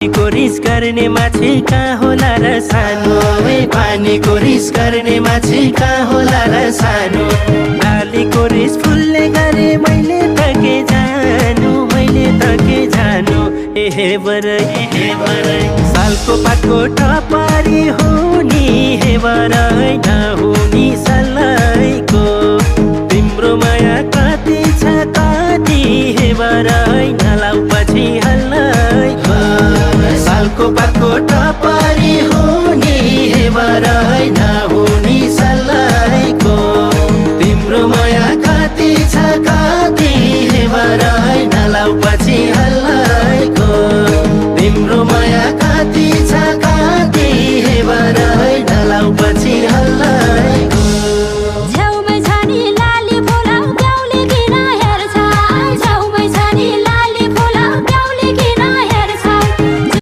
को रिस गर्ने माछे कहाँ होला र सानो पानीको रिस गर्ने माछे कहाँ होला र सानो डालीको रिस फुल्ने गरे मैले त के जानु हे बरै सालको पातको टपारी हुनी हे बरै नहुनी सल्लाइको तिम्रो माया कति छ कति हे बरै नलाउ पछि हल्लाइको सालको पातको टपारी